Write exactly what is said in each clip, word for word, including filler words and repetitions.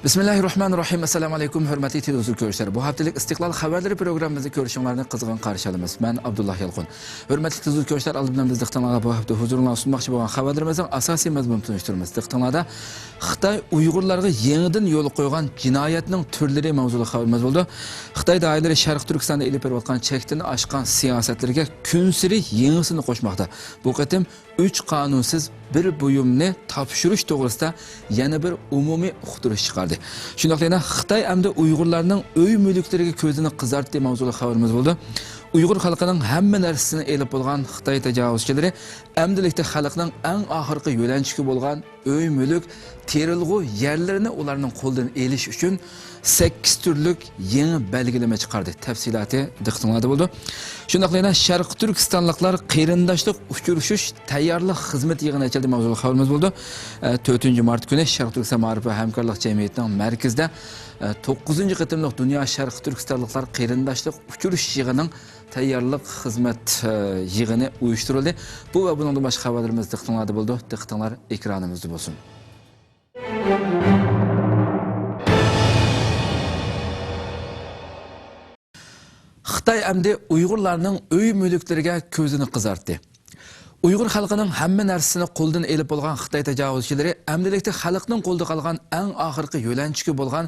بىسمىللاھىررەھمانىررەھىم. ئەسسالامۇ ئەلەيكۇم، ھۆرمەتلىك تېلېۋىزور كۆرۈشلەر. بۇ ھەپتىلىك ئىستىقلال خەۋەرلىرى پروگراممىمىزنى كۆرۈشۈڭلارنى قىزغىن قارشى ئالىمىز. مەن ئابدۇللا يالقۇن. ھۆرمەتلىك تېلېۋىزور كۆرۈشلەر، ئالدى بىلەن بىز دىققىتىڭلارغا بۇ ھەپتە ھۇزۇرۇڭلارغا سۇنماقچى بولغان خەۋەرلىرىمىزنىڭ ئاساسىي مەزمۇنىنى تونۇشتۇرىمىز. دىققىتىڭلاردا خىتاي ئۇيغۇرلارغا يېڭىدىن يولغا قويغان جىنايەتنىڭ تۈرلىرى ماۋزۇلۇق خەۋىرىمىز بولىدۇ. خىتاي دائىرىلىرى شەرقىي تۈركىستاندا ئېلىپ بېرىۋاتقان چەكتىن ئاشقان سىياسەتلىرىگە كۈنسېرى يېڭىسىنى قوشماقتا. بۇ قېتىم ئۈچ قانۇنسىز بىر بۇيۇمنى تاپشۇرۇش توغرىسىدا يەنە بىر ئومۇمىي ئۇقتۇرۇش چىقاردى. شۇنداقلا يەنە خىتاي ئەمدى ئۇيغۇرلارنىڭ ئۆي مۈلۈكلىرىگە كۆزىنى قىزارتتى ماۋزۇلۇق خەۋىرىمىز بولدى. ئۇيغۇر خەلقىنىڭ ھەممە نەرسىسىنى ئېلىپ بولغان خىتاي تاجاۋۇزچىلىرى ئەمدىلىكتە خەلقنىڭ ئەڭ ئاخىرقى يۆلەنچۈكى بولغان ئۆي مۈلۈك، تېرىلغۇ يەرلىرىنى ئۇلارنىڭ قولىدىن ئېلىش ئۈچۈن سەككىز تۈرلۈك يېڭى بەلگىلىمە چىقاردى. تەپسىلاتى دىققىتىڭلاردا بولىدۇ. شۇنداقلا يەنە شەرقىي تۈركىستانلىقلار قېرىنداشلىق ئۇچرىشىش تەييارلىق خىزمەت يىغىنى ئېچىلدى ماۋزۇلۇق خەۋىرىمىز بولىدۇ. ئە، تۆتىنچى مارت كۈنى شەرقىي تۈركىستان مائارىپ ۋە ھەمكارلىق جەمئىيىتىنىڭ مەركىزىدە، ئە، توققۇزىنچى قېتىملىق دۇنيا شەرقىي تۈركىستانلىقلار قېرىنداشلىق ئۇچرىشىش يىغىنىنىڭ تەييارلىق خىزمەت، ئە، يىغىنى ئۇيۇشتۇرۇلدى. بۇ ۋە بۇنىڭدىن باشقا خەۋەرلىرىمىز دىققىتىڭلاردا بولىدۇ. دىققىتىڭلار ئېكرانىمىزدا بولسۇن. خىتاي ئەمدى ئۇيغۇرلارنىڭ ئۆي مۈلۈكلىرىگە كۆزىنى قىزارتتى. ئۇيغۇر خەلقىنىڭ ھەممە نەرسىسىنى قولىدىن ئېلىپ بولغان خىتاي تاجاۋۇزچىلىرى ئەمدىلىكتە خەلقنىڭ قولىدا قالغان ئەڭ ئاخىرقى يۆلەنچۈكى بولغان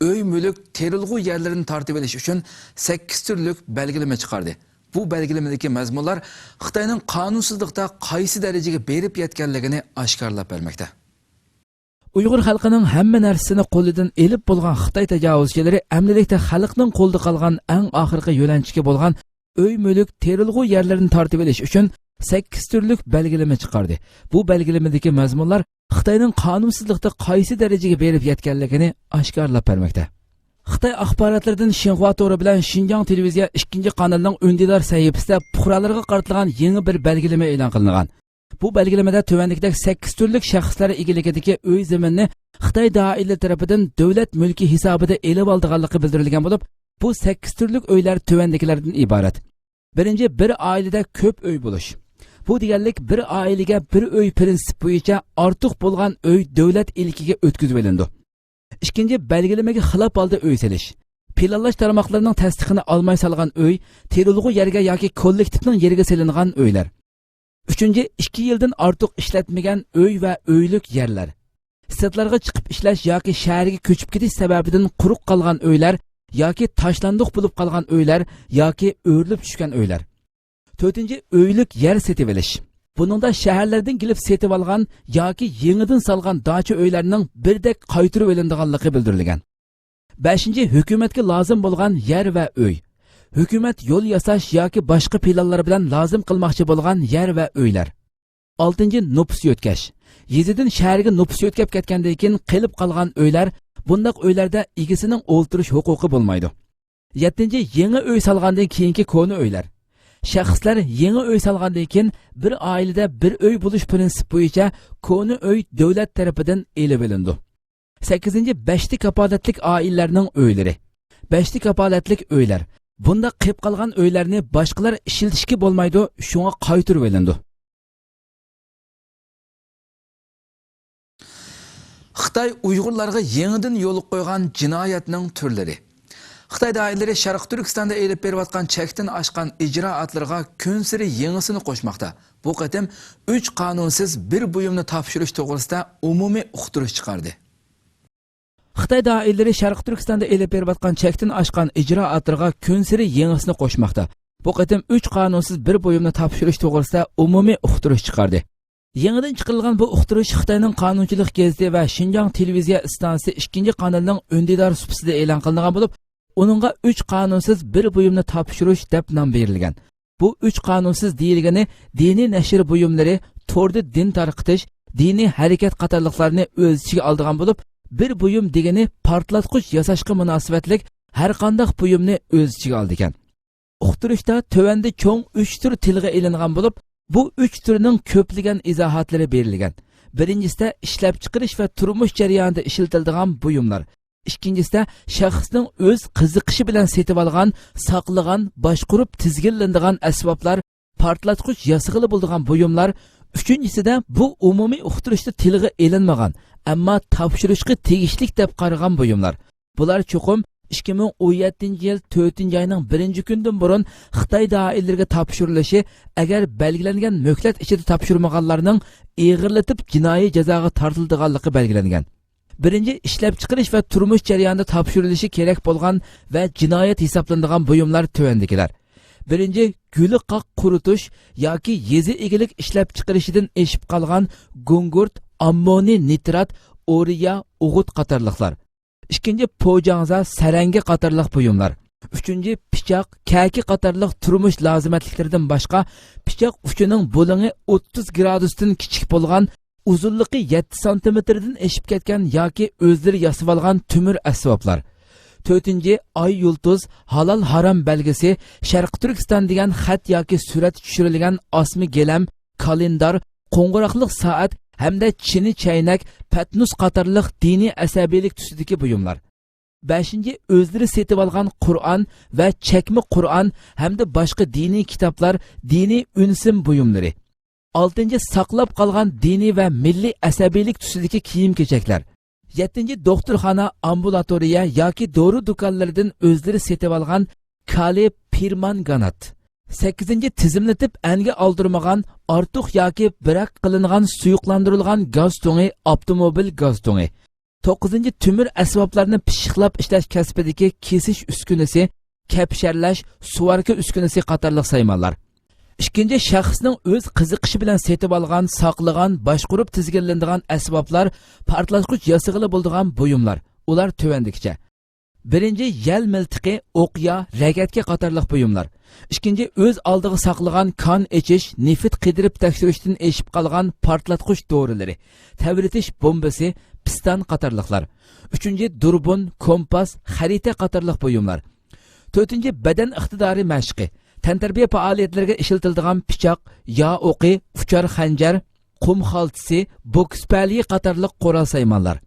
ئۆي مۈلۈك، تېرىلغۇ يەرلىرىنى تارتىۋېلىش ئۈچۈن سەككىز تۈرلۈك بەلگىلىمە چىقاردى. بۇ بەلگىلىمىدىكى مەزمۇنلار خىتاينىڭ قانۇنسىزلىقتا قايسى دەرىجىگە بېرىپ يەتكەنلىكىنى ئاشكارىلاپ بەرمەكتە. ئۇيغۇر خەلقىنىڭ ھەممە نەرسىسىنى قولىدىن ئېلىپ بولغان خىتاي تاجاۋۇزچىلىرى ئەمدىلىكتە خەلقنىڭ قولىدا قالغان ئەڭ ئاخىرقى يۆلەنچۈكى بولغان ئۆي مۈلۈك، تېرىلغۇ يەرلىرىنى تارتىۋېلىش ئۈچۈن سەككىز تۈرلۈك بەلگىلىمە چىقاردى. بۇ بەلگىلىمىدىكى مەزمۇنلار خىتاينىڭ قانۇنسىزلىقتا قايسى دەرىجىگە بېرىپ يەتكەنلىكىنى ئاشكارىلاپ بەرمەكتە. خىتاي ئاخباراتلىرىدىن شىنخۇا تورى بىلەن شىنجاڭ تېلېۋىزىيە ئىككىنچى قانىلىنىڭ ئۈندىدار سەھىپىسىدە پۇقرالارغا قارىتىلغان يېڭى بىر بەلگىلىمە ئېلان قىلىنغان. بۇ بەلگىلىمىدە تۆۋەندىكىدەك سەككىز تۈرلۈك شەخسلەر ئىگىلىكىدىكى ئۆي زېمىننى خىتاي دائىرىلىرى تەرىپىدىن دۆلەت مۈلكى ھېسابىدا ئېلىۋالىدىغانلىقى بىلدۈرۈلگەن بولۇپ، بۇ سەككىز تۈرلۈك ئۆيلەر تۆۋەندىكىلەردىن ئىبارەت. بىرىنچى، بىر ئائىلىدە كۆپ ئۆي بولۇش. بۇ دېگەنلىك، بىر ئائىلىگە بىر ئۆي پىرىنسىپ بويىچە ئارتۇق بولغان ئۆي دۆلەت ئىلكىگە ئۆتكۈزۈۋېلىنىدۇ. ئىككىنچى، بەلگىلىمىگە خىلاپ ھالدا ئۆي سېلىش. پىلانلاش تارماقلىرىنىڭ تەستىقىنى ئالماي سالغان ئۆي، تېرىلغۇ يەرگە ياكى كوللېكتىپنىڭ يېرىگە سېلىنغان ئۆيلەر. ئۈچىنچى، ئىككى يىلدىن ئارتۇق ئىشلەتمىگەن ئۆي ۋە ئۆيلۈك يەرلەر. سىرتلارغا چىقىپ ئىشلەش ياكى شەھەرگە كۆچۈپ كېتىش سەۋەبىدىن قۇرۇق قالغان ئۆيلەر ياكى تاشلاندۇق بولۇپ قالغان ئۆيلەر ياكى ئۆرۈلۈپ چۈشكەن ئۆيلەر. تۆتىنچى، ئۆيلۈك يەر سېتىۋېلىش. بۇنىڭدا شەھەرلەردىن كېلىپ سېتىۋالغان ياكى يېڭىدىن سالغان داچا ئۆيلەرنىڭ بىردەك قايتۇرۇۋېلىنىدىغانلىقى بىلدۈرۈلگەن. بەشىنچى، ھۆكۈمەتكە لازىم بولغان يەر ۋە ئۆي. ھۆكۈمەت يول ياساش ياكى باشقا پىلانلار بىلەن لازىم قىلماقچى بولغان يەر ۋە ئۆيلەر. ئالتىنچى، نوپۇس يۆتكەش. يېزىدىن شەھەرگە نوپۇس يۆتكەپ كەتكەندىن كېيىن قېلىپ قالغان ئۆيلەر، بۇنداق ئۆيلەردە ئىگىسىنىڭ ئولتۇرۇش ھوقۇقى بولمايدۇ. يەتتىنچى، يېڭى ئۆي سالغاندىن كېيىنكى كونا ئۆيلەر. شەخسلەر يېڭى ئۆي سالغاندىن كېيىن بىر ئائىلىدە بىر ئۆي بولۇش پىرىنسىپ بويىچە كونا ئۆي دۆلەت تەرىپىدىن ئېلىۋېلىنىدۇ. سەككىزىنچى، بەشتە كاپالەتلىك ئائىلىلەرنىڭ ئۆيلىرى. بەشتە كاپالەتلىك ئۆيلەر. بۇنداق قېلىپ قالغان ئۆيلەرنى باشقىلار ئىشلىتىشكە بولمايدۇ، شۇڭا قايتۇرۇۋېلىنىدۇ. خىتاي ئۇيغۇرلارغا يېڭىدىن يولغا قويغان جىنايەتنىڭ تۈرلىرى. خىتاي دائىرىلىرى شەرقىي تۈركىستاندا ئېلىپ بېرىۋاتقان چەكتىن ئاشقان ئىجرائاتلىرىغا كۈنسېرى يېڭىسىنى قوشماقتا. بۇ قېتىم ئۈچ قانۇنسىز بىر بۇيۇمنى تاپشۇرۇش توغرىسىدا ئومۇمىي ئۇقتۇرۇش چىقاردى. خىتاي دائىرىلىرى شەرقىي تۈركىستاندا ئېلىپ بېرىۋاتقان چەكتىن ئاشقان ئىجرائاتلىرىغا كۈنسېرى يېڭىسىنى قوشماقتا. بۇ قېتىم ئۈچ قانۇنسىز بىر بۇيۇمنى تاپشۇرۇش توغرىسىدا ئومۇمىي ئۇقتۇرۇش چىقاردى. يېڭىدىن چىقىرىلغان بۇ ئۇقتۇرۇش خىتاينىڭ قانۇنچىلىق گېزىتى ۋە شىنجاڭ تېلېۋىزىيە ئىستانسىسى ئىككىنچى قانىلىنىڭ ئۈندىدار سۇپىسىدا ئېلان قىلىنغان بولۇپ، ئۇنىڭغا ئۈچ قانۇنسىز بىر بۇيۇمنى تاپشۇرۇش دەپ نام بېرىلگەن. بۇ ئۈچ قانۇنسىز دېيىلگىنى دىنىي نەشر بۇيۇملىرى، توردا دىن تارقىتىش، دىنىي ھەرىكەت قاتارلىقلارنى ئۆز ئىچىگە ئالىدىغان بولۇپ، بىر بۇيۇم دېگىنى پارتلاتقۇچ ياساشقا مۇناسىۋەتلىك ھەرقانداق بۇيۇمنى ئۆز ئىچىگە ئالىدىكەن. ئۇقتۇرۇشتا تۆۋەندە چوڭ ئۈچ تۈر تىلغا ئېلىنغان بولۇپ، بۇ ئۈچ تۈرنىڭ كۆپلىگەن ئىزاھاتلىرى بېرىلگەن. بىرىنچىسىدە ئىشلەپچىقىرىش ۋە تۇرمۇش جەريانىدا ئىشلىتىلىدىغان بۇيۇملار. ئىككىنچىسىدە شەخسنىڭ ئۆز قىزىقىشى بىلەن سېتىۋالغان، ساقلىغان، باشقۇرۇپ تىزگىنلىنىدىغان ئەسۋابلار، پارتلاتقۇچ ياسىغىلى بولىدىغان بۇيۇملار. ئۈچىنچىسىدە بۇ ئومۇمىي ئۇقتۇرۇشتا تىلغا ئېلىنمىغان، ئەمما تاپشۇرۇشقا تېگىشلىك دەپ قارىغان بۇيۇملار. بۇلار چوقۇم ئىككى مىڭ ئون يەتتىنچى يىل تۆتىنچى ئاينىڭ بىرىنچى كۈنىدىن بۇرۇن خىتاي دائىرىلىرىگە تاپشۇرۇلۇشى، ئەگەر بەلگىلەنگەن مۆھلەت ئىچىدە تاپشۇرمىغانلارنىڭ ئېغىرلىتىپ جىنايى جازاغا تارتىلىدىغانلىقى بەلگىلەنگەن. بىرىنچى، ئىشلەپچىقىرىش ۋە تۇرمۇش جەريانىدا تاپشۇرۇلۇشى كېرەك بولغان ۋە جىنايەت ھېسابلىنىدىغان بۇيۇملار تۆۋەندىكىلەر. بىرىنچى، گۈلى قاق قۇرۇتۇش ياكى يېزا ئىگىلىك ئىشلەپچىقىرىشىدىن ئېشىپ قالغان گۇڭگۇرت، ئاممونىي نىترات، ئورىيا، ئوغۇت قاتارلىقلار. ئىككىنچى، پوجاڭزا، سەرەڭگە قاتارلىق بۇيۇملار. ئۈچىنچى، پىچاق، كەكە قاتارلىق تۇرمۇش لازىمەتلىكلىرىدىن باشقا، پىچاق ئۇچىنىڭ بۇلۇڭى ئوتتۇز گرادۇستىن كىچىك بولغان، ئۇزۇنلۇقى يەتتە سانتىمېتىردىن ئېشىپ كەتكەن ياكى ئۆزلىرى ياسىۋالغان تۆمۈر ئەسۋابلار. تۆتىنچى، ئاي يۇلتۇز، ھالال ھارام بەلگىسى، شەرقىي تۈركىستان دېگەن خەت ياكى سۈرەت چۈشۈرۈلگەن ئاسما گىلەم، كالېندار، قوڭغۇراقلىق سائەت ھەمدە چىنە چەينەك، پەتنۇس قاتارلىق دىنىي ئەسەبىيلىك تۈسىدىكى بۇيۇملار. بەشىنچى، ئۆزلىرى سېتىۋالغان قۇرئان ۋە چەكمە قۇرئان ھەمدە باشقا دىنىي كىتابلار، دىنىي ئۈنسىم بۇيۇملىرى. ئالتىنچى، ساقلاپ قالغان دىنىي ۋە مىللىي ئەسەبىيلىك تۈسىدىكى كىيىم-كېچەكلەر. يەتتىنچى، دوختۇرخانا، ئامبۇلاتورىيە ياكى دورا دۇكانلىرىدىن ئۆزلىرى سېتىۋالغان كالىي پېرمانگانات. سەككىزىنچى، تىزىملىتىپ ئەنگە ئالدۇرمىغان، ئارتۇق ياكى بىراك قىلىنغان سۇيۇقلاندۇرۇلغان گاز تۇڭى، ئاپتوموبىل گاز تۇڭى. توققۇزىنچى، تۆمۈر ئەسۋابلارنى پىششىقلاپ ئىشلەش كەسپىدىكى كېسىش ئۈسكۈنىسى، كەپشەرلەش، سۇۋاركا ئۈسكۈنىسى قاتارلىق سايمانلار. ئىككىنچى، شەخسنىڭ ئۆز قىزىقىشى بىلەن سېتىۋالغان، ساقلىغان، باشقۇرۇپ تىزگىنلىنىدىغان ئەسۋابلار، پارتلاتقۇچ ياسىغىلى بولىدىغان بۇيۇملار. ئۇلار تۆۋەندىكىچە. بىرىنچى، يەل مىلتىقى، ئوقيا، رەگەتكە قاتارلىق بۇيۇملار. ئىككىنچى، ئۆز ئالدىغا ساقلىغان كان ئېچىش، نېفىت قىدىرىپ تەكشۈرۈشتىن ئېشىپ قالغان پارتلاتقۇچ دورىلىرى، تەۋرىتىش بومبىسى، پىستان قاتارلىقلار. ئۈچىنچى، دۇربۇن، كومپاس، خەرىتە قاتارلىق بۇيۇملار. تۆتىنچى، بەدەن ئىقتىدارى مەشقى، تەنتەربىيە پائالىيەتلىرىگە ئىشلىتىلىدىغان پىچاق، يا ئوقى، ئۇچار خەنجەر، قۇم خالتىسى، بوكس پەلىيى قاتارلىق قورال سايمانلار.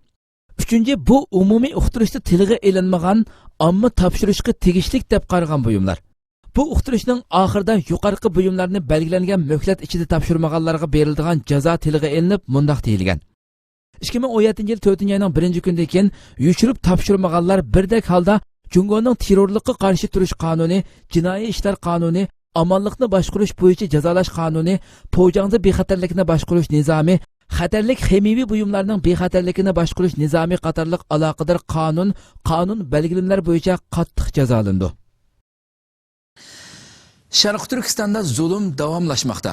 ئۈچىنچى، بۇ ئومۇمىي ئۇقتۇرۇشتا تىلغا ئېلىنمىغان ئامما تاپشۇرۇشقا تېگىشلىك دەپ قارىغان بۇيۇملار. بۇ ئۇقتۇرۇشنىڭ ئاخىرىدا يۇقىرىقى بۇيۇملارنى بەلگىلەنگەن مۆھلەت ئىچىدە تاپشۇرمىغانلارغا بېرىلىدىغان جازا تىلغا ئېلىنىپ، مۇنداق دېيىلگەن: ئىككى مىڭ ئون يەتتىنچى يىل تۆتىنچى ئاينىڭ بىرىنچى كۈنىدىن كېيىن يوشۇرۇپ تاپشۇرمىغانلار بىردەك ھالدا جۇڭگونىڭ تېررورلۇققا قارشى تۇرۇش قانۇنى، جىنايى ئىشلار قانۇنى، ئامانلىقنى باشقۇرۇش بويىچە جازالاش قانۇنى، پوجاڭزا بىخەتەرلىكنى باشقۇرۇش نىزامى، خەتەرلىك خىمىيىۋى بۇيۇملارنىڭ بىخەتەرلىكىنى باشقۇرۇش نىزامى قاتارلىق ئالاقىدار قانۇن، قانۇن بەلگىلىمىلەر بويىچە قاتتىق جازالىنىدۇ. شەرقىي تۈركىستاندا زۇلۇم داۋاملاشماقتا.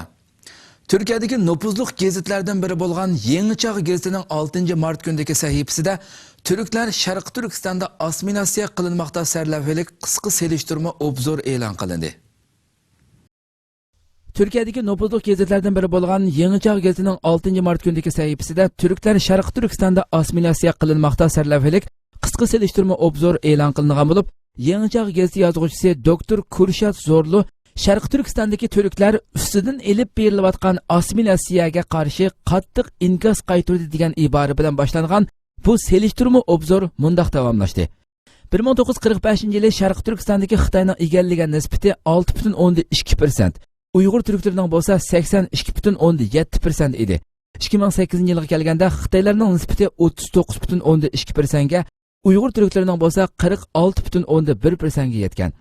تۈركىيەدىكى نوپۇزلۇق گېزىتلەردىن بىرى بولغان يېڭى چاغ گېزىتىنىڭ ئالتىنچى مارت كۈنىدىكى سەھىپىسىدە تۈركلەر شەرقىي تۈركىستاندا ئاسسىمىلياتسىيە قىلىنماقتا سەرلەۋھىلىك قىسقا سېلىشتۇرما ئوبزور ئېلان قىلىندى. تۈركىيەدىكى نوپۇزلۇق گېزىتلەردىن بىرى بولغان يېڭى چاغ گېزىتىنىڭ ئالتىنچى مارت كۈنىدىكى سەھىپىسىدە تۈركلەر شەرقىي تۈركىستاندا ئاسسىمىلياتسىيە قىلىنماقتا سەرلەۋھىلىك قىسقا سېلىشتۇرما ئوبزور ئېلان قىلىنغان بولۇپ، يېڭى چاغ گېزىتى يازغۇچىسى دوكتور كۇرشات زورلۇ شەرقىي تۈركىستاندىكى تۈركلەر ئۈستىدىن ئېلىپ بېرىلىۋاتقان ئاسسىمىلياتسىيەگە قارشى قاتتىق ئىنكاس قايتۇردى دېگەن ئىبارە بىلەن باشلانغان بۇ سېلىشتۇرما ئوبزور مۇنداق داۋاملاشتى. بىر مىڭ توققۇز يۈز قىرىق بەشىنچى يىلى شەرقىي تۈركىستاندىكى خىتاينىڭ ئىگىلىگەن نىسبىتى ئالتە پۈتۈن ئوندىن ئىككى پىرسەنت، ئۇيغۇر تۈركلىرىنىڭ بولسا سەكسەن ئىككى پۈتۈن ئوندىن يەتتە پىرسەنت ئىدى. ئىككى مىڭ سەككىزىنچى يىلغا كەلگەندە خىتايلارنىڭ نىسبىتى ئوتتۇز توققۇز پۈتۈن ئوندىن ئىككى پىرسەنتكە، ئۇيغۇر تۈركلىرىنىڭ بولسا قىرىق ئالتە پۈتۈن ئوندىن بىر پىرسەنتكە يەتكەن.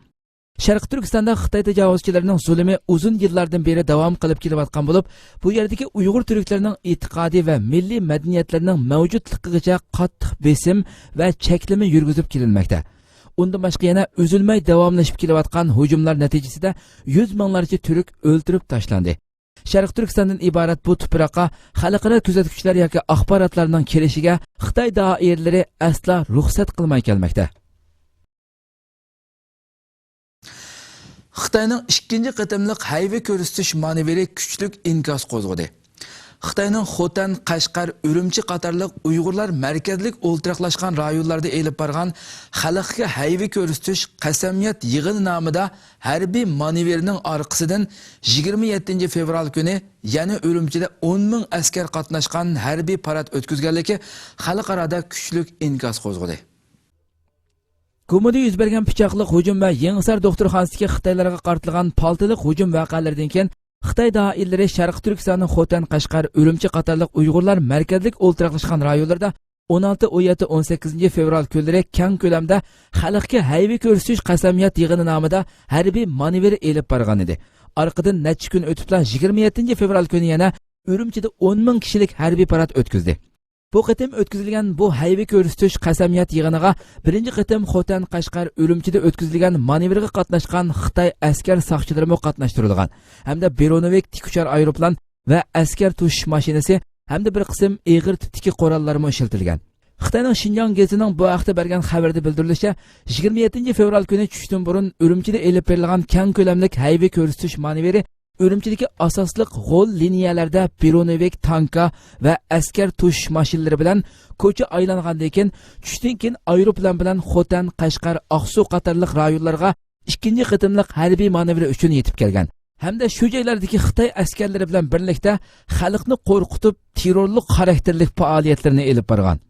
شەرقىي تۈركىستاندا خىتاي تاجاۋۇزچىلىرىنىڭ زۇلۇمى ئۇزۇن يىللاردىن بېرى داۋام قىلىپ كېلىۋاتقان بولۇپ، بۇ يەردىكى ئۇيغۇر تۈركلىرىنىڭ ئېتىقادى ۋە مىللىي مەدەنىيەتلىرىنىڭ مەۋجۇتلۇقىغىچە قاتتىق بېسىم ۋە چەكلىمە يۈرگۈزۈپ كېلىنمەكتە. ئۇندىن باشقا يەنە ئۈزۈلمەي داۋاملىشىپ كېلىۋاتقان ھۇجۇملار نەتىجىسىدە يۈز مىڭلارچە تۈرك ئۆلتۈرۈپ تاشلاندى. شەرقىي تۈركىستاندىن ئىبارەت بۇ تۇپراققا خەلقئارا كۆزەتكۈچىلەر ياكى ئاخباراتلارنىڭ كېلىشىگە خىتاي دائىرىلىرى ئەسلا رۇخسەت قىلماي كەلمەكتە. خىتاينىڭ ئىككىنچى قېتىملىق ھەيۋە كۆرسىتىش مانېۋىرى كۈچلۈك ئىنكاس قوزغىدى. خىتاينىڭ خوتەن، قەشقەر، ئۈرۈمچى قاتارلىق ئۇيغۇرلار مەركەزلىك ئولتۇراقلاشقان رايونلاردا ئېلىپ بارغان خەلققە ھەيۋە كۆرسىتىش قەسەمياد يىغىنى نامىدا ھەربىي مانېۋىرنىڭ ئارقىسىدىن يىگىرمە يەتتىنچى فېۋرال كۈنى يەنە ئۈرۈمچىدە ئون مىڭ ئەسكەر قاتناشقان ھەربىي پارات ئۆتكۈزگەنلىكى خەلقئارادا كۈچلۈك ئىنكاس قوزغىدى. گۇمىدا يۈز بەرگەن پىچاقلىق ھۇجۇم ۋە يېڭىسار دوختۇرخانىسىدىكى خىتايلارغا قارىتىلغان پالتىلىق ھۇجۇم ۋەقەلىرىدىن كېيىن، خىتاي دائىرىلىرى شەرقىي تۈركىستاننىڭ خوتەن، قەشقەر، ئۈرۈمچى قاتارلىق ئۇيغۇرلار مەركەزلىك ئولتۇراقلاشقان رايونلىرىدا ئون ئالتە، ئون يەتتە، ئون سەككىزىنچى فېۋرال كۈنلىرى كەڭ كۆلەمدە خەلققە ھەيۋە كۆرسىتىش قەسەمياد يىغىنى نامىدا ھەربىي مانېۋىر ئېلىپ بارغان ئىدى. ئارقىدىن نەچچە كۈن ئۆتۈپلا يىگىرمە يەتتىنچى فېۋرال كۈنى يەنە ئۈرۈمچىدە ئون مىڭ كىشىلىك ھەربىي پارات ئۆتكۈزدى. بۇ قېتىم ئۆتكۈزۈلگەن بۇ ھەيۋە كۆرسىتىش قەسەمياد يىغىنىغا بىرىنچى قېتىم خوتەن، قەشقەر، ئۈرۈمچىدە ئۆتكۈزۈلگەن مانېۋىرغا قاتناشقان خىتاي ئەسكەر ساقچىلىرىمۇ قاتناشتۇرۇلغان ھەمدە برونېۋىك تىك ئۇچار ئايروپىلان ۋە ئەسكەر توشۇش ماشىنىسى ھەمدە بىر قىسىم ئېغىر تىپتىكى قوراللارمۇ ئىشلىتىلگەن. خىتاينىڭ شىنجاڭ گېزىتىنىڭ بۇ ھەقتە بەرگەن خەۋىرىدە بىلدۈرۈلۈشىچە، يىگىرمە يەتتىنچى فېۋرال كۈنى چۈشتىن بۇرۇن ئۈرۈمچىدە ئېلىپ بېرىلغان كەڭ كۆلەملىك ھەيۋە كۆرسىتىش مانېۋىرى ئۈرۈمچىدىكى ئاساسلىق غول لىنىيەلەردە برونېۋىك تانكا ۋە ئەسكەر توشۇش ماشىنىلىرى بىلەن كوچا ئايلانغاندىن كېيىن، چۈشتىن كېيىن ئايروپىلان بىلەن خوتەن، قەشقەر، ئاقسۇ قاتارلىق رايونلارغا ئىككىنچى قېتىملىق ھەربىي مانېۋىر ئۈچۈن يېتىپ كەلگەن ھەمدە شۇ جايلاردىكى خىتاي ئەسكەرلىرى بىلەن بىرلىكتە خەلقنى قورقۇتۇپ، تېررورلۇق خاراكتېرلىك پائالىيەتلىرىنى ئېلىپ بارغان.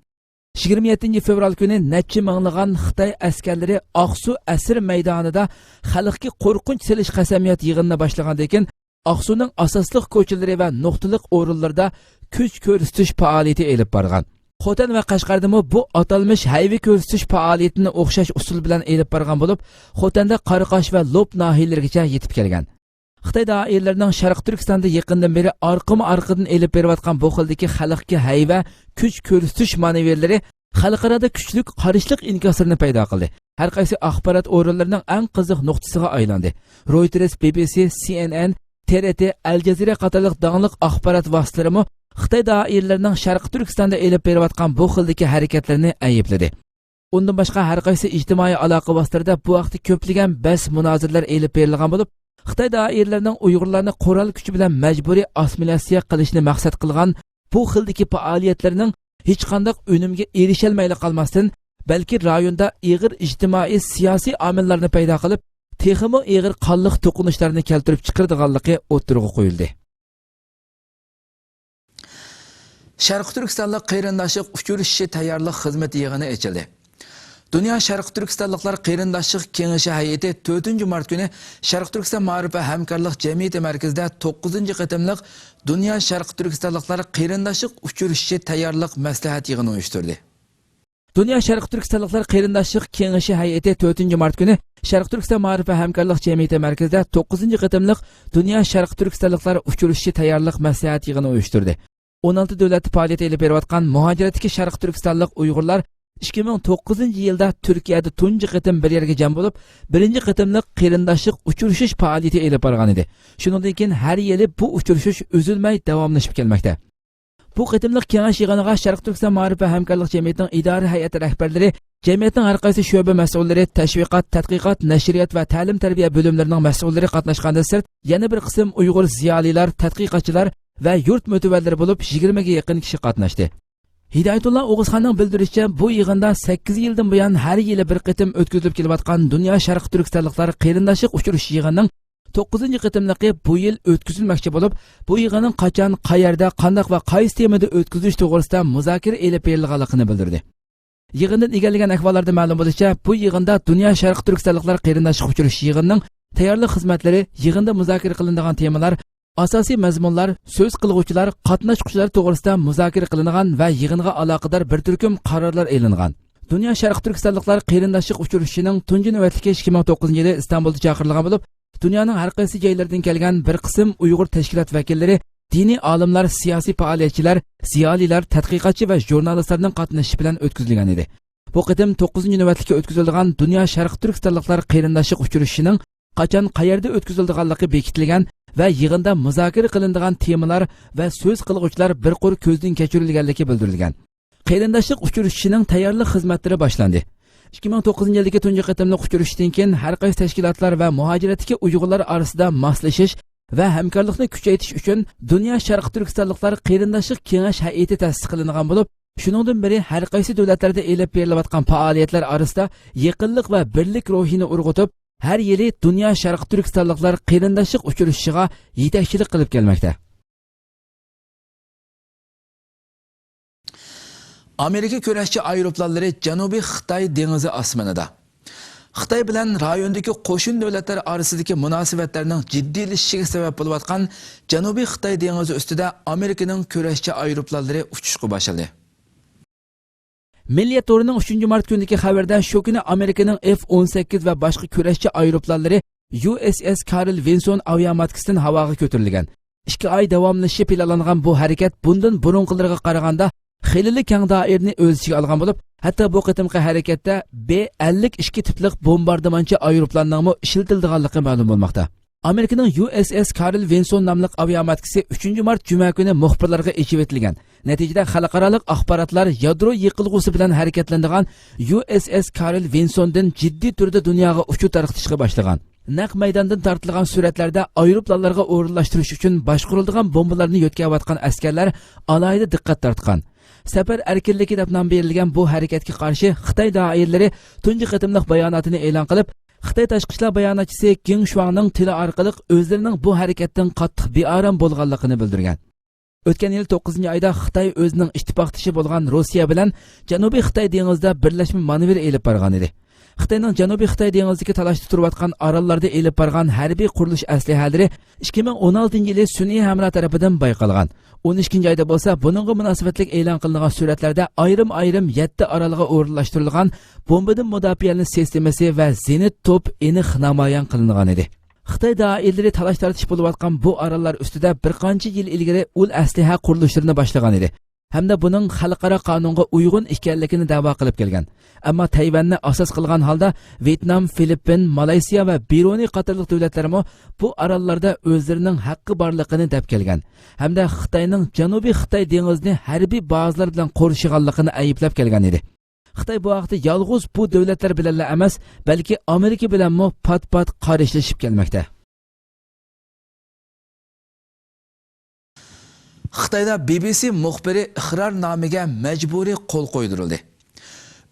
يىگىرمە يەتتىنچى فېۋرال كۈنى نەچچە مىڭلىغان خىتاي ئەسكەرلىرى ئاقسۇ ئەسىر مەيدانىدا خەلقكە قورقۇنچ سېلىش قەسەمياد يىغىنىنى باشلىغاندىن كېيىن، ئاقسۇنىڭ ئاساسلىق كوچىلىرى ۋە نۇقتىلىق ئورۇنلىرىدا كۈچ كۆرسىتىش پائالىيىتى ئېلىپ بارغان. خوتەن ۋە قەشقەردىمۇ بۇ ئاتالمىش ھەيۋە كۆرسىتىش پائالىيىتىنى ئوخشاش ئۇسۇل بىلەن ئېلىپ بارغان بولۇپ، خوتەندە قاراقاش ۋە لوپ ناھىيەلىرىگىچە يېتىپ كەلگەن. خىتاي دائىرىلىرىنىڭ شەرقىي تۈركىستاندا يېقىندىن بېرى ئارقىمۇ ئارقىدىن ئېلىپ بېرىۋاتقان بۇ خىلدىكى خەلقكە ھەيۋە، كۈچ كۆرسىتىش مانېۋىرلىرى خەلقئارادا كۈچلۈك قارشىلىق ئىنكاسلىرىنى پەيدا قىلدى. ھەر قايسى ئاخبارات ئورۇنلىرىنىڭ ئەڭ قىزىق نۇقتىسىغا ئايلاندى. رويتېرس، بى بى سى، سى ئېن ئېن، تې رې تې، ئەل جەزىرە قاتارلىق داڭلىق ئاخبارات ۋاسىتىلىرىمۇ خىتاي دائىرىلىرىنىڭ شەرقىي تۈركىستاندا ئېلىپ بېرىۋاتقان بۇ خىلدىكى ھەرىكەتلىرىنى ئەيىبلىدى. ئۇندىن باشقا، ھەر قايسى ئىجتىمائىي ئالاقە ۋاسىتىلىرىدا بۇ ھەقتە كۆپلىگەن بەس مۇنازىرىلەر ئېلىپ بېرىلغان بولۇپ، خىتاي دائىرىلىرىنىڭ ئۇيغۇرلارنى قورال كۈچى بىلەن مەجبۇرىي ئاسسىمىلياتسىيە قىلىشنى مەقسەت قىلغان بۇ خىلدىكى پائالىيەتلىرىنىڭ ھېچقانداق ئۈنۈمگە ئېرىشەلمەيلا قالماستىن، بەلكى رايوندا ئېغىر ئىجتىمائىي سىياسىي ئامىللارنى پەيدا قىلىپ، تېخىمۇ ئېغىر قانلىق توقۇنۇشلارنى كەلتۈرۈپ چىقىرىدىغانلىقى ئوتتۇرىغا قويۇلدى. شەرقىي تۈركىستانلىق قېرىنداشلىق ئۇچرىشىشى تەييارلىق خىزمىتى يىغىنى ئېچىلدى. دۇنيا شەرقىي تۈركىستانلىقلار قېرىنداشلىق كېڭىشى ھەيئىتى تۆتىنچى مارت كۈنى شەرقىي تۈركىستان مائارىپ ۋە ھەمكارلىق جەمئىيىتى مەركىزىدە توققۇزىنچى قېتىملىق دۇنيا شەرقىي تۈركىستانلىقلار قېرىنداشلىق ئۇچرىشىشى تەييارلىق مەسلىھەت يىغىنى ئۇيۇشتۇردى. دۇنيا شەرقىي تۈركىستانلىقلار قېرىنداشلىق كېڭىشى ھەيئىتى تۆتىنچى مارت كۈنى شەرقىي تۈركىستان مائارىپ ۋە ھەمكارلىق جەمئىيىتى مەركىزىدە توققۇزىنچى قېتىملىق دۇنيا شەرقىي تۈركىستانلىقلار ئۇچرىشىشى تەييارلىق مەسلىھەت يىغىنى ئۇيۇشتۇردى. ئون ئالتە دۆلەتتە پائالىيەت ئېلىپ بېرىۋاتقان مۇھاجىرەتتىكى شەرقىي تۈركىستانلىق ئۇيغۇرلار ئىككى مىڭ توققۇزىنچى يىلدا تۈركىيەدە تۇنجى قېتىم بىر يەرگە جەم بولۇپ، بىرىنچى قېتىملىق قېرىنداشلىق ئۇچرىشىش پائالىيىتى ئېلىپ بارغانىدى. شۇنىڭدىن كېيىن ھەر يىلى بۇ ئۇچرىشىش ئۈزۈلمەي داۋاملىشىپ كەلمەكتە. بۇ قېتىملىق كېڭەش يىغىنىغا شەرقىي تۈركىستان مائارىپ ۋە ھەمكارلىق جەمئىيىتىنىڭ ئىدارە ھەيئەت رەھبەرلىرى، جەمئىيەتنىڭ ھەر قايسى شۆبە مەسئۇللىرى، تەشۋىقات، تەتقىقات، نەشرىيات ۋە تەلىم-تەربىيە بۆلۈملىرىنىڭ مەسئۇللىرى قاتناشقاندىن سىرت، يەنە بىر قىسىم ئۇيغۇر زىيالىيلار، تەتقىقاتچىلار ۋە يۇرت مۆتىۋەرلىرى بولۇپ يىگىرمىگە يېقىن كىشى قاتناشتى. ھىدايەتۇللا ئوغۇزخاننىڭ بىلدۈرۈشىچە، بۇ يىغىندا سەككىز يىلدىن بۇيان ھەر يىلى بىر قېتىم ئۆتكۈزۈلۈپ كېلىۋاتقان دۇنيا شەرقىي تۈركىستانلىقلار قېرىنداشلىق ئۇچرىشىش يىغىنىنىڭ توققۇزىنچى قېتىملىقى بۇ يىل ئۆتكۈزۈلمەكچى بولۇپ، بۇ يىغىننىڭ قاچان، قەيەردە، قانداق ۋە قايسى تېمىدا ئۆتكۈزۈش توغرىسىدا مۇزاكىرە ئېلىپ بېرىلغانلىقىنى بىلدۈردى. يىغىندىن ئىگىلىگەن ئەھۋاللاردا مەلۇم بولۇشىچە، بۇ يىغىندا دۇنيا شەرقىي تۈركىستانلىقلار قېرىنداشلىق ئۇچرىشىش يىغىنىنىڭ تەييارلىق خىزمەتلىرى، يىغىندا مۇزاكىرە قىلىنىدىغان تېمىلار، ئاساسىي مەزمۇنلار، سۆز قىلغۇچىلار، قاتناشقۇچىلار توغرىسىدا مۇزاكىرە قىلىنغان ۋە يىغىنغا ئالاقىدار بىر تۈركۈم قارارلار ئېلىنغان. دۇنيا شەرقىي تۈركىستانلىقلار قېرىنداشلىق ئۇچرىشىشىنىڭ تۇنجى نۆۋەتلىكى ئىككى مىڭ توققۇزىنچى يىلى ئىستانبۇلدا چاقىرىلغان بولۇپ، دۇنيانىڭ ھەر قايسى جايلىرىدىن كەلگەن بىر قىسىم ئۇيغۇر تەشكىلات ۋەكىللىرى، دىنىي ئالىملار، سىياسىي پائالىيەتچىلەر، زىيالىيلار، تەتقىقاتچى ۋە ژۇرنالىستلارنىڭ قاتنىشىشى بىلەن ئۆتكۈزۈلگەن ئىدى. بۇ قېتىم توققۇزىنچى نۆۋەتلىكى ئۆتكۈزۈلىدىغان دۇنيا شەرقىي تۈركىستانلىقلار قېرىنداشلىق ئۇچرىشىشىنىڭ قاچان، قەيەردە ئۆتكۈزۈلىدىغانلىقى بېكىتىلگەن ۋە يىغىندا مۇزاكىرە قىلىنىدىغان تېمىلار ۋە سۆز قىلغۇچىلار بىر قۇر كۆزدىن كەچۈرۈلگەنلىكى بىلدۈرۈلگەن. قېرىنداشلىق ئۇچرىشىشىنىڭ تەييارلىق خىزمەتلىرى باشلاندى. ئىككى مىڭ توققۇزىنچى يىلدىكى تۇنجى قېتىملىق ئۇچرىشىشتىن كېيىن، ھەر قايسى تەشكىلاتلار ۋە مۇھاجىرەتتىكى ئۇيغۇرلار ئارىسىدا ماسلىشىش ۋە ھەمكارلىقنى كۈچەيتىش ئۈچۈن دۇنيا شەرقىي تۈركىستانلىقلار قېرىنداشلىق كېڭەش ھەيئىتى تەسىس قىلىنغان بولۇپ، شۇنىڭدىن بېرى ھەر قايسى دۆلەتلەردە ئېلىپ بېرىلىۋاتقان پائالىيەتلەر ئارىسىدا يېقىنلىق ۋە بىرلىك روھىنى ئۇرغۇتۇپ، ھەر يىلى دۇنيا شەرقىي تۈركىستانلىقلار قېرىنداشلىق ئۇچرىشىشىغا يېتەكچىلىك قىلىپ كەلمەكتە. ئامېرىكا كۈرەشچى ئايروپىلانلىرى جەنۇبىي خىتاي دېڭىزى ئاسمىنىدا. خىتاي بىلەن رايوندىكى قوشنا دۆلەتلەر ئارىسىدىكى مۇناسىۋەتلەرنىڭ جىددىيلىشىشىگە سەۋەب بولۇۋاتقان جەنۇبىي خىتاي دېڭىزى ئۈستىدە ئامېرىكىنىڭ كۈرەشچى ئايروپىلانلىرى ئۇچۇشقا باشلىدى. مىللىيەت تورىنىڭ ئۈچىنچى مارت كۈنىدىكى خەۋىرىدە شۇ كۈنى ئامېرىكىنىڭ ئېف ئون سەككىز ۋە باشقا كۈرەشچى ئايروپىلانلىرى يۇ ئېس ئېس كارل ۋىنسون ئاۋىئاماتكىسىدىن ھاۋاغا كۆتۈرۈلگەن. ئىككى ئاي داۋاملىشىشى پىلانلانغان بۇ ھەرىكەت بۇندىن بۇرۇنقىلىرىغا قارىغاندا خېلىلا كەڭ دائىرىنى ئۆز ئىچىگە ئالغان بولۇپ، ھەتتا بۇ قېتىمقى ھەرىكەتتە بې ئەللىك ئىككى تىپلىق بومباردىمانچى ئايروپىلاننىڭمۇ ئىشلىتىلىدىغانلىقى مەلۇم بولماقتا. ئامېرىكىنىڭ يۇ ئېس ئېس كارل ۋىنسون ناملىق ئاۋىئاماتكىسى ئۈچىنچى مارت جۈمە كۈنى مۇخبىرلارغا ئېچىۋېتىلگەن. نەتىجىدە خەلقئارالىق ئاخباراتلار يادرو يېقىلغۇسى بىلەن ھەرىكەتلىنىدىغان يۇ ئېس ئېس كارل ۋىنسوندىن جىددىي تۈردە دۇنياغا ئۇچۇر تارقىتىشقا باشلىغان. نەق مەيداندىن تارتىلغان سۈرەتلەردە ئايروپىلانلارغا ئورۇنلاشتۇرۇش ئۈچۈن باشقۇرۇلىدىغان بومبىلارنى يۆتكەۋاتقان ئەسكەرلەر ئالاھىدە دىققەت تارتقان. سەپەر ئەركىنلىكى دەپ نام بېرىلگەن بۇ ھەرىكەتكە قارشى خىتاي دائىرىلىرى تۇنجى قېتىملىق باياناتىنى ئېلان قىلىپ، خىتاي تاشقى ئىشلار باياناتچىسى گېڭ شۇاڭنىڭ تېلې ئارقىلىق ئۆزلىرىنىڭ بۇ ھەرىكەتتىن قاتتىق بىئارام بولغانلىقىنى بىلدۈرگەن. ئۆتكەن يىل توققۇزىنچى ئايدا خىتاي ئۆزىنىڭ ئىتتىپاقدىشى بولغان روسىيە بىلەن جەنۇبىي خىتاي دېڭىزىدا بىرلەشمە مانېۋىر ئېلىپ بارغانىدى. خىتاينىڭ جەنۇبىي خىتاي دېڭىزىدىكى تالاشتا تۇرۇۋاتقان ئاراللاردا ئېلىپ بارغان ھەربىي قۇرۇلۇش ئەسلىھەلىرى ئىككى مىڭ ئون ئالتىنچى يىلى سۈنئىي ھەمراھ تەرىپىدىن بايقالغان. ئون ئىككىنچى ئايدا بولسا بۇنىڭغا مۇناسىۋەتلىك ئېلان قىلىنغان سۈرەتلەردە ئايرىم-ئايرىم يەتتە ئارالغا ئورۇنلاشتۇرۇلغان بومبىدىن مۇداپىئەلىنىش سىستېمىسى ۋە زېنىت توپ ئېنىق نامايان قىلىنغانىدى. خىتاي دائىرىلىرى تالاش-تارتىش بولۇۋاتقان بۇ ئاراللار ئۈستىدە بىر قانچە يىل ئىلگىرى ئۇل ئەسلىھە قۇرۇلۇشلىرىنى باشلىغانىدى ھەمدە بۇنىڭ خەلقئارا قانۇنغا ئۇيغۇن ئىكەنلىكىنى دەۋا قىلىپ كەلگەن. ئەمما تەيۋەننى ئاساس قىلغان ھالدا ۋيېتنام، فىلىپپىن، مالايسىيا ۋە بىرۇنېي قاتارلىق دۆلەتلەرمۇ بۇ ئاراللاردا ئۆزلىرىنىڭ ھەققى بارلىقىنى دەپ كەلگەن ھەمدە خىتاينىڭ جەنۇبىي خىتاي دېڭىزىنى ھەربىي بازىلار بىلەن قورشىغانلىقىنى ئەيىبلەپ كەلگەن ئىدى. خىتاي بۇ ھەقتە يالغۇز بۇ دۆلەتلەر بىلەنلا ئەمەس، بەلكى ئامېرىكا بىلەنمۇ پات-پات قارشىلىشىپ كەلمەكتە. خىتايدا بى بى سى مۇخبىرى ئىقرارنامىگە مەجبۇرىي قول قويدۇرۇلدى.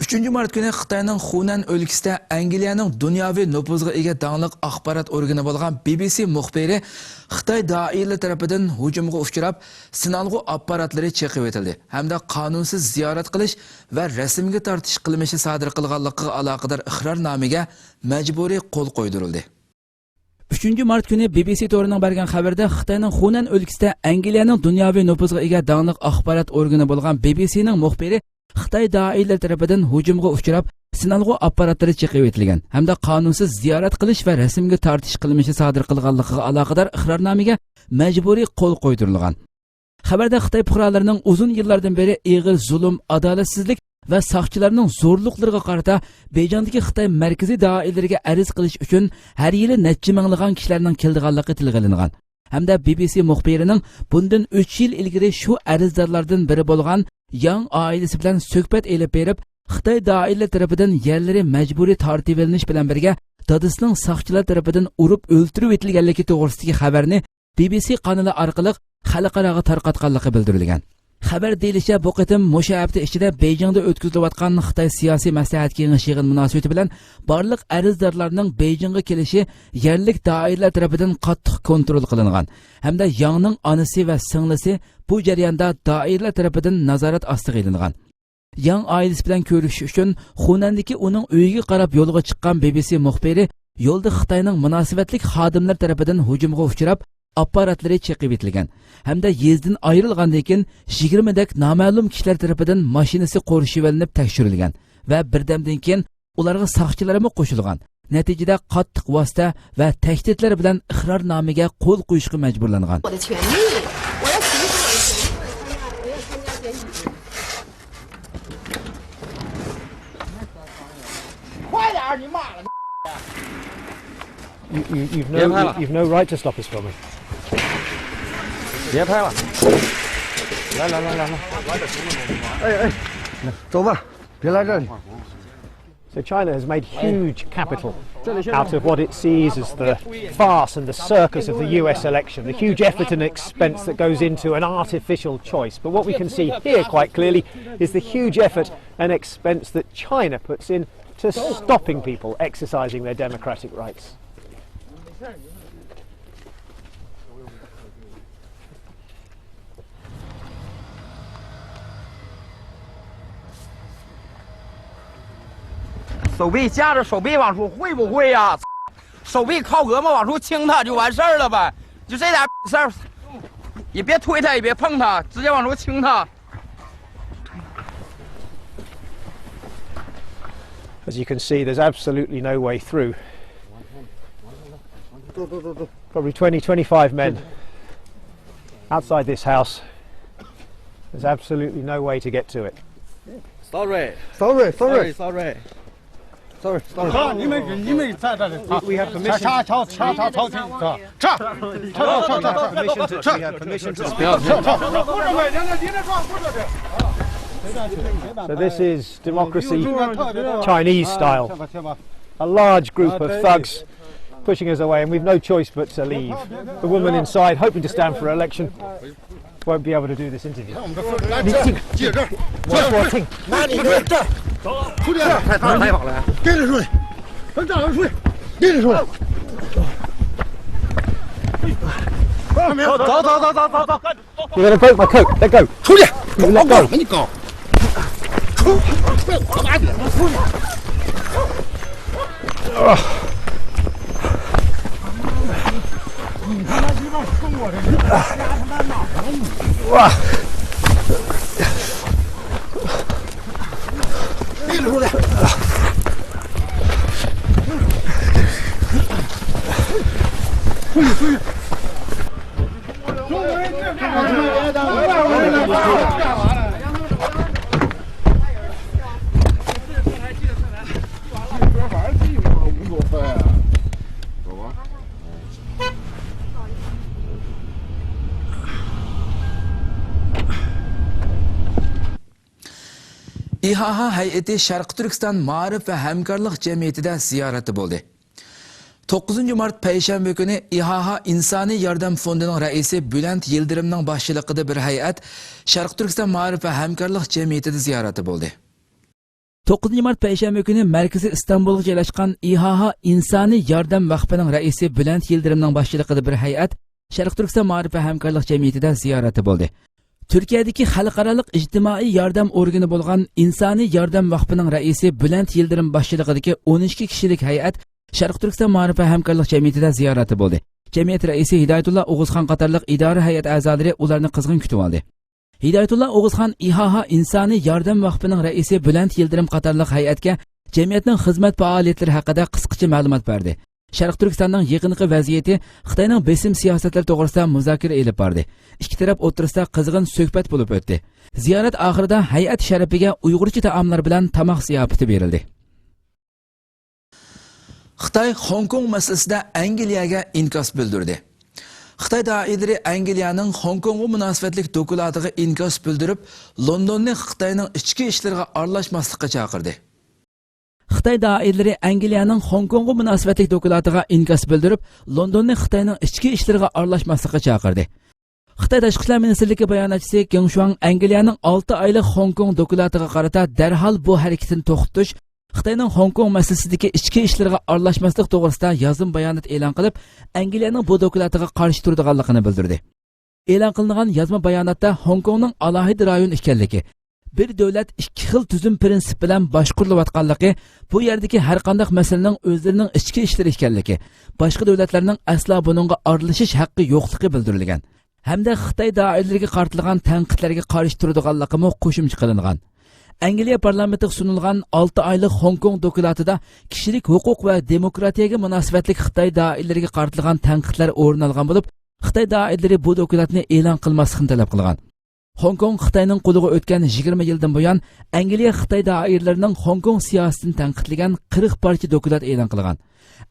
ئۈچىنچى مارت كۈنى خىتاينىڭ خۇنەن ئۆلكىسىدە ئەنگلىيەنىڭ دۇنياۋى نوپۇزغا ئىگە داڭلىق ئاخبارات ئورگىنى بولغان بى بى سى مۇخبىرى خىتاي دائىرىلىرى تەرىپىدىن ھۇجۇمغا ئۇچراپ، سىنالغۇ ئاپپاراتلىرى چېقىۋېتىلدى ھەمدە قانۇنسىز زىيارەت قىلىش ۋە رەسىمگە تارتىش قىلمىشى سادىر قىلغانلىقىغا ئالاقىدار ئىقرارنامىگە مەجبۇرىي قول قويدۇرۇلدى. ئۈچىنچى مارت كۈنى بى بى سى تورىنىڭ بەرگەن خەۋىرىدە خىتاينىڭ خۇنەن ئۆلكىسىدە ئەنگلىيەنىڭ دۇنياۋى نوپۇزغا ئىگە داڭلىق ئاخبارات ئورگىنى بولغان بى بى سىنىڭ مۇخبىرى خىتاي دائىرىلىرى تەرىپىدىن ھۇجۇمغا ئۇچراپ، سىنالغۇ ئاپپاراتلىرى چېقىۋېتىلگەن ھەمدە قانۇنسىز زىيارەت قىلىش ۋە رەسىمگە تارتىش قىلمىشى سادىر قىلغانلىقىغا ئالاقىدار ئىقرارنامىگە مەجبۇرىي قول قويدۇرۇلغان. خەۋەردە خىتاي پۇقرالىرىنىڭ ئۇزۇن يىللاردىن بېرى ئېغىر زۇلۇم، ئادالەتسىزلىك ۋە ساقچىلارنىڭ زورلۇقلىرىغا قارىتا بېيجىڭدىكى خىتاي مەركىزىي دائىرىلىرىگە ئەرز قىلىش ئۈچۈن ھەر يىلى نەچچە مىڭلىغان كىشىلەرنىڭ كېلىدىغانلىقى تىلغا ئېلىنغان ھەمدە بى بى سى مۇخبىرىنىڭ بۇندىن ئۈچ يىل ئىلگىرى شۇ ئەرزدارلاردىن بىرى بولغان ياڭ ئائىلىسى بىلەن سۆھبەت ئېلىپ بېرىپ، خىتاي دائىرىلىرى تەرىپىدىن يەرلىرى مەجبۇرىي تارتىۋېلىنىش بىلەن بىرگە دادىسىنىڭ ساقچىلار تەرىپىدىن ئۇرۇپ ئۆلتۈرۈۋېتىلگەنلىكى توغرىسىدىكى خەۋەرنى بى بى سى قانىلى ئارقىلىق خەلقئاراغا تارقاتقانلىقى بىلدۈرۈلگەن. خەۋەر دېيىلىشىچە، بۇ قېتىم مۇشۇ ھەپتە ئىچىدە بېيجىڭدا ئۆتكۈزۈلۈۋاتقان خىتاي سىياسىي مەسلىھەت كېڭىشى يىغىنى مۇناسىۋىتى بىلەن بارلىق ئەرزدارلارنىڭ بېيجىڭغا كېلىشى يەرلىك دائىرىلەر تەرىپىدىن قاتتىق كونترول قىلىنغان ھەمدە ياڭنىڭ ئانىسى ۋە سىڭلىسى بۇ جەرياندا دائىرىلەر تەرىپىدىن نازارەت ئاستىغا ئېلىنغان. ياڭ ئائىلىسى بىلەن كۆرۈشۈش ئۈچۈن خۇنەندىكى ئۇنىڭ ئۆيىگە قاراپ يولغا چىققان بى بى سى مۇخبىرى يولدا خىتاينىڭ مۇناسىۋەتلىك خادىملىرى تەرىپىدىن ھۇجۇمغا ئۇچراپ، ئاپپاراتلىرى چېقىۋېتىلگەن ھەمدە يېزىدىن ئايرىلغاندىن كېيىن يىگىرمىدەك نامەلۇم كىشىلەر تەرىپىدىن ماشىنىسى قورشىۋېلىنىپ تەكشۈرۈلگەن ۋە بىردەمدىن كېيىن ئۇلارغا ساقچىلارمۇ قوشۇلغان. نەتىجىدە قاتتىق ۋاسىتە ۋە تەھدىتلەر بىلەن ئىقرارنامىگە قول قويۇشقا مەجبۇرلانغان. You, you, you've no, you've no right to stop us filming. 别拍了。来来来来来。哎哎，走吧，别来这里。 So China has made huge capital out of what it sees as the farce and the circus of the U S election, the huge effort and expense that goes into an artificial choice. But what we can see here quite clearly is the huge effort and expense that China puts in to stopping people exercising their democratic rights. 手臂架着，手臂往出挥不挥呀？手臂靠胳膊往出倾他就完事儿了呗，就这点事儿，也别推他，也别碰他，直接往出倾他。 As you can see, there's absolutely no way through. Probably twenty, twenty-five men outside this house. There's absolutely no way to get to it. Sorry. Sorry, Sorry, sorry. sorry. Sorry, sorry. 好，你们你们在这里，好， We have 叉 permission. 叉叉叉叉叉，叉叉叉叉叉。 Permission to, we have permission to speak. So this is democracy Chinese style. A large group of thugs pushing us away, and we've no choice but to leave. The woman inside, hoping to stand for election, won't be able to do this interview. 来，这，记着这儿，我我听。拿你这这儿，出去，太太太好了，跟着出去，跟着出去，跟着出去。走走走走走走。 You're gonna break my coat. Let go. 出去，我管没你搞。出，被我打脸了，出去。哇！ ئىھاھا ھەيئىتى شەرقىي تۈركىستان مائارىپ ۋە ھەمكارلىق جەمئىيىتىدە زىيارەتتە بولدى. توققۇزىنچى مارت پەيشەنبە كۈنى ئىھاھا ئىنسانىي ياردەم فوندىنىڭ رەئىسى بۈلەنت يىلدىرىمنىڭ باشچىلىقىدا بىر ھەيئەت شەرقىي تۈركىستان مائارىپ ۋە ھەمكارلىق جەمئىيىتىدە زىيارەتتە بولدى. توققۇزىنچى مارت پەيشەنبە كۈنى مەركىزى ئىستانبۇلغا جايلاشقان ئىھاھا ئىنسانىي ياردەم ۋەقپىنىڭ رەئىسى بۈلەنت يىلدىرىمنىڭ باشچىلىقىدا بىر ھەيئەت شەرقىي تۈركىستان مائارىپ ۋە ھەمكارلىق جەمئىيىتىدە زىيارەتتە بولدى. تۈركىيەدىكى خەلقئارالىق ئىجتىمائىي ياردەم ئورگىنى بولغان ئىنسانىي ياردەم ۋەقپىنىڭ رەئىسى بۈلەنت يىلدىرىم باشچىلىقىدىكى ئون ئىككى كىشىلىك ھەيئەت شەرقىي تۈركىستان مائارىپ ۋە ھەمكارلىق جەمئىيىتىدە زىيارەتتە بولدى. جەمئىيەت رەئىسى ھىدايەتۇللا ئوغۇزخان قاتارلىق ئىدارە ھەيئەت ئەزالىرى ئۇلارنى قىزغىن كۈتۈۋالدى. ھىدايەتۇللا ئوغۇزخان ئىھاھا ئىنسانىي ياردەم ۋەقپىنىڭ رەئىسى بۈلەنت يىلدىرىم قاتارلىق ھەيئەتكە جەمئىيەتنىڭ خىزمەت پائالىيەتلىرى ھەققىدە قىسقىچە مەلۇمات بەردى. شەرقىي تۈركىستاننىڭ يېقىنقى ۋەزىيىتى خىتاينىڭ بېسىم سىياسەتلىرى توغرىسىدا مۇزاكىرە ئېلىپ باردى. ئىككى تەرەپ ئوتتۇرىسىدا قىزغىن سۆھبەت بولۇپ ئۆتتى. زىيارەت ئاخىرىدا ھەيئەت شەرىپىگە ئۇيغۇرچە تائاملار بىلەن تاماق زىياپىتى بېرىلدى. خىتاي خوڭكوڭ مەسىلىسىدە ئەنگلىيەگە ئىنكاس بىلدۈردى. خىتاي دائىرىلىرى ئەنگلىيەنىڭ خوڭكوڭغا مۇناسىۋەتلىك دوكلاتىغا ئىنكاس بىلدۈرۈپ، لوندوننى خىتاينىڭ ئىچكى ئىشلىرىغا ئارىلاشماسلىققا چاقىردى. خىتاي دائىرىلىرى ئەنگلىيەنىڭ خوڭكوڭغا مۇناسىۋەتلىك دوكلاتىغا ئىنكاس بىلدۈرۈپ، لوندوننى خىتاينىڭ ئىچكى ئىشلىرىغا ئارىلاشماسلىققا چاقىردى. خىتاي تاشقى ئىشلار مىنىستىرلىكى باياناتچىسى گېڭ شۇاڭ ئەنگلىيەنىڭ ئالتە ئايلىق خوڭكوڭ دوكلاتىغا قارىتا دەرھال بۇ ھەرىكىتىنى توختىتىش، خىتاينىڭ خوڭكوڭ مەسىلىسىدىكى ئىچكى ئىشلىرىغا ئارىلاشماسلىق توغرىسىدا يازما بايانات ئېلان قىلىپ، ئەنگلىيەنىڭ بۇ دوكلاتىغا قارشى تۇرىدىغانلىقىنى بىلدۈردى. ئېلان قىلىنغان يازما باياناتتا خوڭكوڭنىڭ ئالاھىدە رايون ئىكەنلىكى، بىر دۆلەت ئىككى خىل تۈزۈم پىرىنسىپ بىلەن باشقۇرۇلۇۋاتقانلىقى، بۇ يەردىكى ھەرقانداق مەسىلىنىڭ ئۆزلىرىنىڭ ئىچكى ئىشلىرى ئىكەنلىكى، باشقا دۆلەتلەرنىڭ ئەسلا بۇنىڭغا ئارىلىشىش ھەققى يوقلۇقى بىلدۈرۈلگەن. ھەمدە خىتاي دائىرىلىرىگە قارىتىلغان تەنقىدلەرگە قارشى تۇرىدىغانلىقىمۇ قوشۇمچە قىلىنغان. ئەنگلىيە پارلامېنتىغا سۇنۇلغان ئالتە ئايلىق خوڭكوڭ دوكلاتىدا كىشىلىك ھوقۇق ۋە دېموكراتىيەگە مۇناسىۋەتلىك خىتاي دائىرىلىرىگە قارىتىلغان تەنقىدلەر ئورۇن ئالغان بولۇپ، خىتاي دائىرىلىرى بۇ دوكلاتنى ئېلان قىلماسلىقنى تەلەپ قىلغان. خوڭكوڭ خىتاينىڭ قولىغا ئۆتكەن يىگىرمە يىلدىن بۇيان، ئەنگلىيە خىتاي دائىرىلىرىنىڭ خوڭكوڭ سىياسىتىنى تەنقىدلىگەن قىرىق پارچە دوكلات ئېلان قىلغان.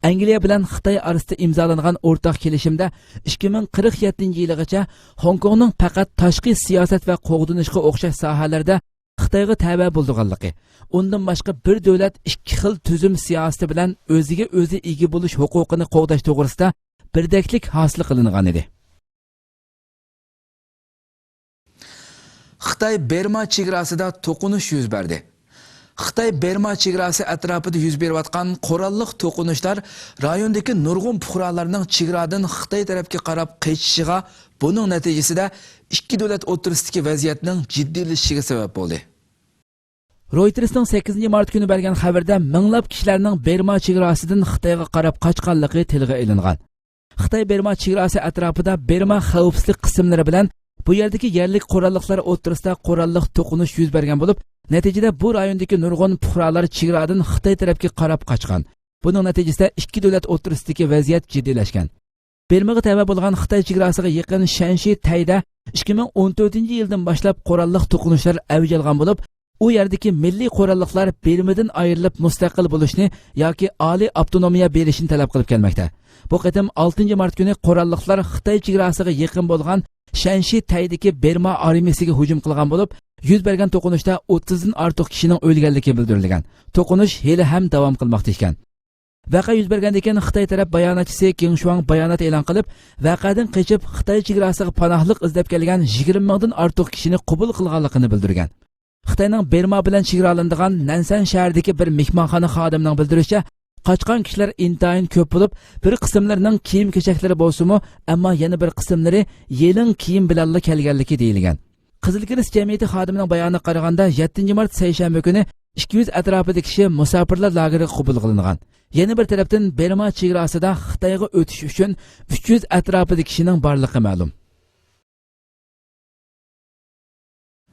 ئەنگلىيە بىلەن خىتاي ئارىسىدا ئىمزالانغان ئورتاق كېلىشىمدە ئىككى مىڭ قىرىق يەتتىنچى يىلىغىچە خوڭكوڭنىڭ پەقەت تاشقى سىياسەت ۋە قوغدىنىشقا ئوخشاش ساھەلەردە خىتايغا تەۋە بولىدىغانلىقى، ئۇندىن باشقا بىر دۆلەت ئىككى خىل تۈزۈم سىياسىتى بىلەن ئۆزىگە ئۆزى ئىگە بولۇش ھوقۇقىنى قوغداش توغرىسىدا بىردەكلىك ھاسىل قىلىنغانىدى. خىتاي بېرما چېگراسىدا توقۇنۇش يۈز بەردى. خىتاي بېرما چېگراسى ئەتراپىدا يۈز بېرىۋاتقان قوراللىق توقۇنۇشلار رايوندىكى نۇرغۇن پۇقرالارنىڭ چېگرادىن خىتاي تەرەپكە قاراپ قېچىشىغا، بۇنىڭ نەتىجىسىدە ئىككى دۆلەت ئوتتۇرىسىدىكى ۋەزىيەتنىڭ جىددىيلىشىشىگە سەۋەب بولدى. رويتېرسنىڭ سەككىزىنچى مارت كۈنى بەرگەن خەۋىرىدە مىڭلاپ كىشىلەرنىڭ بېرما چېگراسىدىن خىتايغا قاراپ قاچقانلىقى تىلغا ئېلىنغان. خىتاي بېرما چېگراسى ئەتراپىدا بېرما خەۋپسىزلىك قىسىملىرى بىلەن بۇ يەردىكى يەرلىك قوراللىقلار ئوتتۇرىسىدا قوراللىق توقۇنۇش يۈز بەرگەن بولۇپ، نەتىجىدە بۇ رايوندىكى نۇرغۇن پۇقرالار چېگرادىن خىتاي تەرەپكە قاراپ قاچقان. بۇنىڭ نەتىجىسىدە ئىككى دۆلەت ئوتتۇرىسىدىكى ۋەزىيەت جىددىيلەشكەن. بېرمىغا تەۋە بولغان خىتاي چېگراسىغا يېقىن شەنشى تەيدە ئىككى مىڭ ئون تۆتىنچى يىلدىن باشلاپ قوراللىق توقۇنۇشلار ئەۋج ئالغان بولۇپ، ئۇ يەردىكى مىللىي قوراللىقلار بېرمىدىن ئايرىلىپ مۇستەقىل بولۇشنى ياكى ئالىي ئاپتونومىيە بېرىشنى تەلەپ قىلىپ كەلمەكتە. بۇ قېتىم ئالتىنچى مارت كۈنى قوراللىقلار خىتاي چېگراسىغا يېقىن بولغان شەنشى تەيدىكى بېرما ئارمىيىسىگە ھۇجۇم قىلغان بولۇپ، يۈز بەرگەن توقۇنۇشتا ئوتتۇزدىن ئارتۇق كىشىنىڭ ئۆلگەنلىكى بىلدۈرۈلگەن. توقۇنۇش ھېلىھەم داۋام قىلماقتا ئىكەن. ۋەقە يۈز بەرگەندىن كېيىن خىتاي تەرەپ باياناتچىسى گېڭ شۇاڭ بايانات ئېلان قىلىپ، ۋەقەدىن قېچىپ خىتاي چېگراسىغا پاناھلىق ئىزدەپ كەلگەن يىگىرمە مىڭدىن ئارتۇق كىشىنى قوبۇل قىلغانلىقىنى بىلدۈرگەن. خىتاينىڭ بېرما بىلەن چېگرالىنىدىغان نەنسەن شەھىرىدىكى بىر مېھمانخانا خادىمىنىڭ بىلدۈرۈشىچە، قاچقان كىشىلەر ئىنتايىن كۆپ بولۇپ، بىر قىسىملىرىنىڭ كىيىم-كېچەكلىرى بولسىمۇ، ئەمما يەنە بىر قىسىملىرى يېلىڭ كىيىم بىلەنلا كەلگەنلىكى دېيىلگەن. قىزىل كىرېست جەمئىيىتى خادىمىنىڭ بايانىغا قارىغاندا، يەتتىنچى مارت سەيشەنبە كۈنى ئىككى يۈز ئەتراپىدا كىشى مۇساپىرلار لاگېرىغا قوبۇل قىلىنغان. يەنە بىر تەرەپتىن، بېرما چېگراسىدا خىتايغا ئۆتۈش ئۈچۈن ئۈچ يۈز ئەتراپىدا كىشىنىڭ بارلىقى مەلۇم.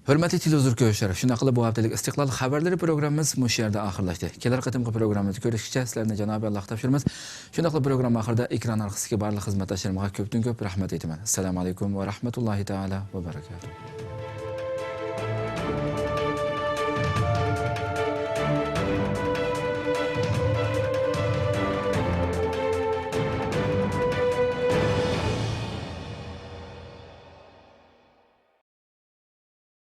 ھۆرمەتلىك تېلېۋىزور كۆرۈشلەر، شۇنداقلا بۇ ھەپتىلىك ئىستىقلال خەۋەرلىرى پروگراممىمىز مۇشۇ يەردە ئاخىرلاشتى. كېلەر قېتىمقى پروگراممىمىزدا كۆرۈشكىچە سىلەرنى جانابىي ئاللاغا تاپشۇرىمىز. شۇنداقلا پروگرامما ئاخىرىدا ئېكران ئارقىسىدىكى بارلىق خىزمەتداشلىرىمغا كۆپتىن كۆپ رەھمەت ئېيتىمەن. ئەسسالامۇ ئەلەيكۇم ۋە رەھمەتۇللاھى تائالا ۋە بەرىكاتۇھ.